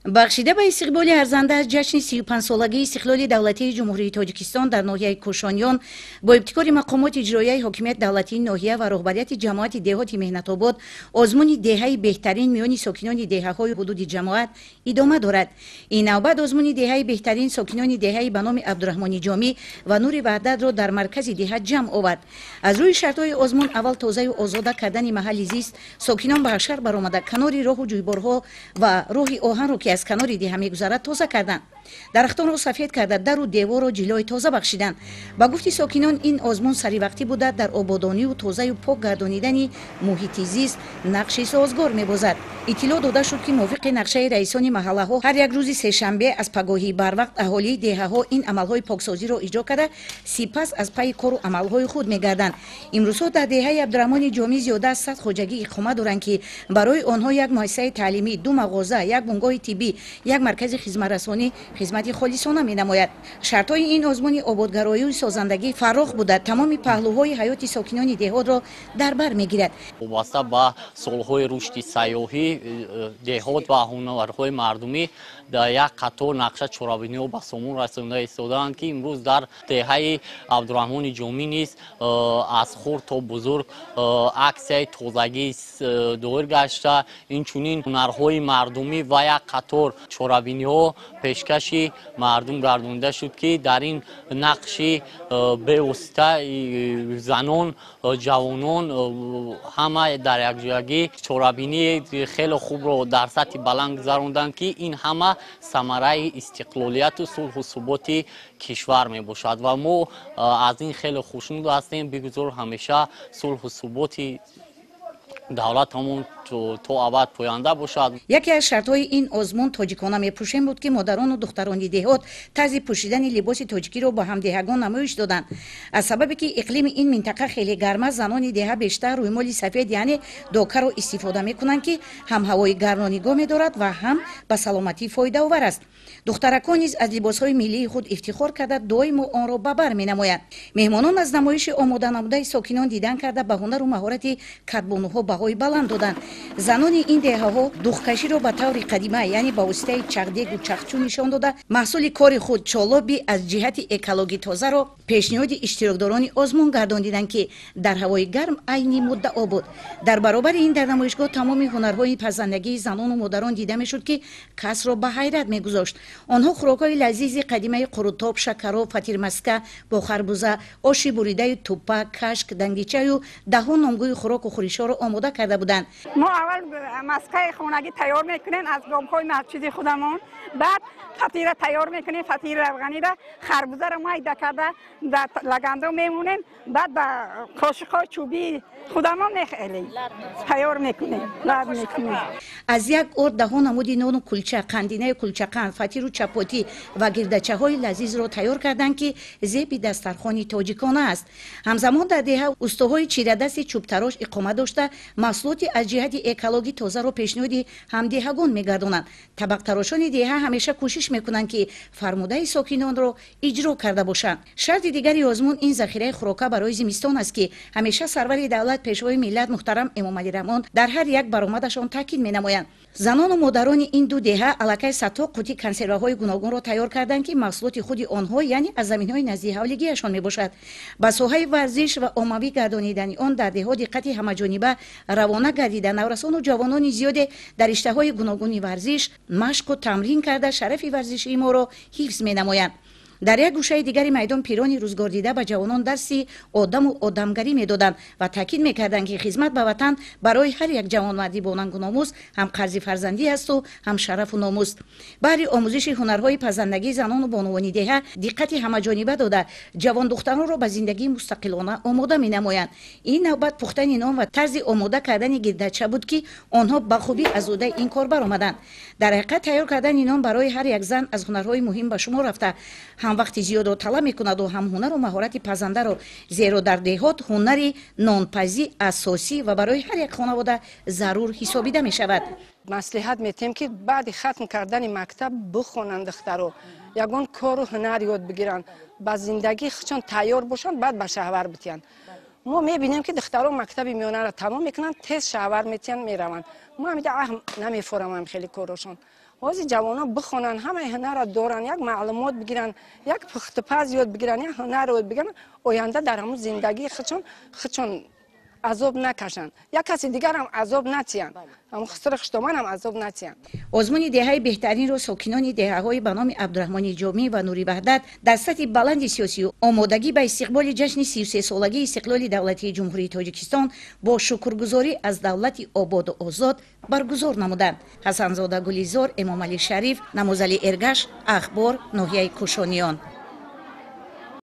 Бахшида ба истиқболи арзанда аз ҷашни 35-солагии истиқлоли давлатии Ҷумҳурии Тоҷикистон дар ноҳияи Кӯшониён бо ибтикори мақомоти иҷроияи ҳокимияти давлатии ноҳия ва роҳбарияти ҷамоати деҳоти Меҳнатобод озмуни деҳаи беҳтарин миёни сокинони деҳаҳои ҳудуди ҷамоат идома дорад. Ин навбат озмуни деҳаи беҳтарин сокинони деҳаи ба номи Абдураҳмони Ҷомӣ ва Нури Ваҳдатро дар маркази деҳа ҷамъ овард. Аз рӯи шартҳои озмун аввал тозаю озода кардани маҳалли зист, сокинон ба ҳашар баромада канори роҳу ҷӯйборҳо ва роҳи оҳанро, ки аз канори деҳа мегузарад, тоза карданд, дарахтонро сафед карда, дару деворро ҷилои тоза бахшиданд. Ба гуфти сокинон, ин озмун саривақтӣ буда, дар ободонию тозаю пок гардонидани муҳити зист нақши созгор мебозад. Иттилоъ дода шуд, ки мувофиқи нақшаи раисони маҳаллаҳо ҳар як рӯзи сешанбе аз пагоҳӣ барвақт аҳолии деҳаҳо ин амалҳои поксозиро иҷро карда, сипас аз пайи кору амалҳои худ мегарданд. Имрӯзҳо дар деҳаи Абдураҳмони Ҷомӣ зиёда аз 100 хоҷагӣ иқома доранд, ки барои онҳо як муассисаи таълимӣ, ду мағоза, як бунгоҳи тиббӣ, як маркази хизматрасонӣ хизмати холисона менамояд. Шартҳои ин озмуни ободгароию созандагӣ фарох буда, тамоми паҳлӯҳои ҳаёти сокинони деҳотро дар бар мегирад. Вобаста ба солҳои рушди сайёҳӣ, деҳот ва ҳунарҳои мардумӣ дар як қатор нақша чорабиниҳо ба сомон расонда истодаанд, ки имрӯз дар деҳаи Абдураҳмони Ҷомӣ низ аз хурд то бузург аксияи тозагӣ доир гашта, инчунин ҳунарҳои мардумӣ ва як қатор чорабиниҳо пешкаши мардум гардонида шуд, ки дар ин нақши бевосита занон, ҷавонон ҳама дар якҷоягӣ чорабинии хеле хубро дар сатҳи баланд гузаронданд, ки ин ҳама самараи истиқлолияту сулҳу суботи кишвар мебошад ва мо аз ин хеле хушнуд ҳастем. Бигузор ҳамеша сулҳу суботи давлатамон то абад поянда бошад. Яке аз шартҳои ин озмун «Тоҷикона мепӯшем» буд, ки модарону духтарони деҳот тарзи пӯшидани либоси тоҷикиро ба ҳамдеҳагон намоиш доданд. Аз сабабе ки иқлими ин минтақа хеле гарм аст, занони деҳа бештар рӯймоли сафед, яъне докаро истифода мекунанд, ки ҳам ҳавои гармро нигоҳ медорад ва ҳам ба саломатӣ фоидаовар аст. Духтаракон низ аз либосҳои миллии худ ифтихор карда, доимо онро ба бар менамоянд. Меҳмонон аз намоиши омода намудаи сокинон дидан карда, ба ҳунару маҳорати кадбонуҳо баҳои баланд доданд. Занони ин деҳаҳо духкаширо ба таври қадима, яъне ба воситаи чахдегу чахчӯ нишон дода, маҳсули кори худ, чолоби аз ҷиҳати экологӣ тозаро пешниҳоди иштирокдорони озмун гардондиданд, ки дар ҳавои гарм айни муддао буд. Дар баробари ин дар намоишгоҳ тамоми ҳунарҳои пазандагии занону модарон дида мешуд, ки касро ба ҳайрат мегузошт. Онҳо хӯрокҳои лазизи қадимаи қурутоб, шакароб, фатирмаска бо харбуза, оши буридаи туппа, кашк, дангичаю даҳо номгӯи хӯроку хӯришҳоро омода карда буданд. Мо аввал маскаи хонагӣ тайёр мекунем аз гобҳои чизи худамон, баъд фатира тайёр мекунем, фатири равғанира, харбузаро майда карда дар лагандо мемонем, баъд ба қошиқҳои чӯбии худамон мехелем, тайёр мекунем, лат мекунем. Аз як орд даҳо намуди нону кулча, қандинаю кулчақанд, фатиру чапотӣ ва гирдачаҳои лазизро тайёр карданд, ки зеби дастархони тоҷикона аст. Ҳамзамон дар деҳа устоҳои чирадасти чӯбтарош иқома дошта, маҳсулоти аз ҷиҳати экологӣ тозаро пешниҳоди ҳамдеҳагон мегардонанд. Табақтарошони деҳа ҳамеша кӯшиш мекунанд, ки фармудаи сокинонро иҷро карда бошанд. Шарти дигари озмун ин захираи хӯрока барои зимистон аст, ки ҳамеша сарвари давлат, пешвои миллат муҳтарам Эмомалӣ Раҳмон дар ҳар як баромадашон таъкид менамоянд. Занону модарони ин ду деҳа аллакай садҳо қутӣ консерваҳои гуногунро тайёр карданд, ки маҳсулоти худи онҳо, яъне аз заминҳои наздии ҳавлигиашон мебошад. Ба соҳаи варзиш ва оммавӣ гардонидани он дар деҳо диққати ҳамаҷониба равона гардида, наврасону ҷавонони зиёде дар риштаҳои гуногуни варзиш машқу тамрин карда, шарафи варзишии моро ҳифз менамоянд. Дар як гӯшаи дигари майдон пирони рӯзгордида ба ҷавонон дарси одаму одамгарӣ медоданд ва таъкид мекарданд, ки хизмат ба ватан барои ҳар як ҷавонмардӣ бо нангу номус ҳам қарзи фарзандӣ асту ҳам шарафу номус. Баҳри омӯзиши ҳунарҳои пазандагии занону бонувони деҳа диққати ҳамаҷониба дода, ҷавондухтаронро ба зиндагии мустақилона омода менамоянд. Ин навбат пухтани нон ва тарзи омода кардани гирдача буд, ки онҳо ба хубӣ аз ӯҳдаи ин кор баромаданд. Дар ҳақиқат, тайёр кардани нон барои ҳар як зан аз ҳунарҳои муҳим ба шумор рафта, ҳам вақти зиёдро талаб мекунаду ҳам ҳунару маҳорати пазандаро, зеро дар деҳот ҳунари нонпазӣ асосӣ ва барои ҳар як хонавода зарур ҳисобида мешавад. Маслиҳат метиҳем, ки баъди хатм кардани мактаб бихонанд духтаро, ягон кору ҳунар ёд бигиранд, ба зиндагӣ чун тайёр бошанд, баъд ба шаҳвар битиҳанд. Мо мебинем, ки духтаро мактаби миёнаро тамом мекунанд, тез шаҳвар метиҳанд, мераванд. Мо ҳамида аҳ намефорамам хеле корошон. Ҳозир ҷавонон бихонанд, ҳамаи ҳунарро доранд, як маълумот бигиранд, як пухтупаз ёд бигиранд, як ҳунар ёд бигиранд, оянда дар ҳамун зиндагии худшон азоб накашанд, як каси дигарам азоб натиҳанд, ҳамун хусури хуштоманам азоб натиҳанд. Озмуни деҳаи беҳтаринро сокинони деҳаҳои ба номи Абдураҳмони Ҷомӣ ва Нури Ваҳдат дар сатҳи баланди сиёсию омодагӣ ба истиқболи ҷашни 33-солагии истиқлоли давлатии Ҷумҳурии Тоҷикистон бо шукргузорӣ аз давлати ободу озод баргузор намуданд. Ҳасанзода Гулизор, Эмомалӣ Шариф, Намозалӣ Эргаш, Ахбор, ноҳияи Кӯшониён.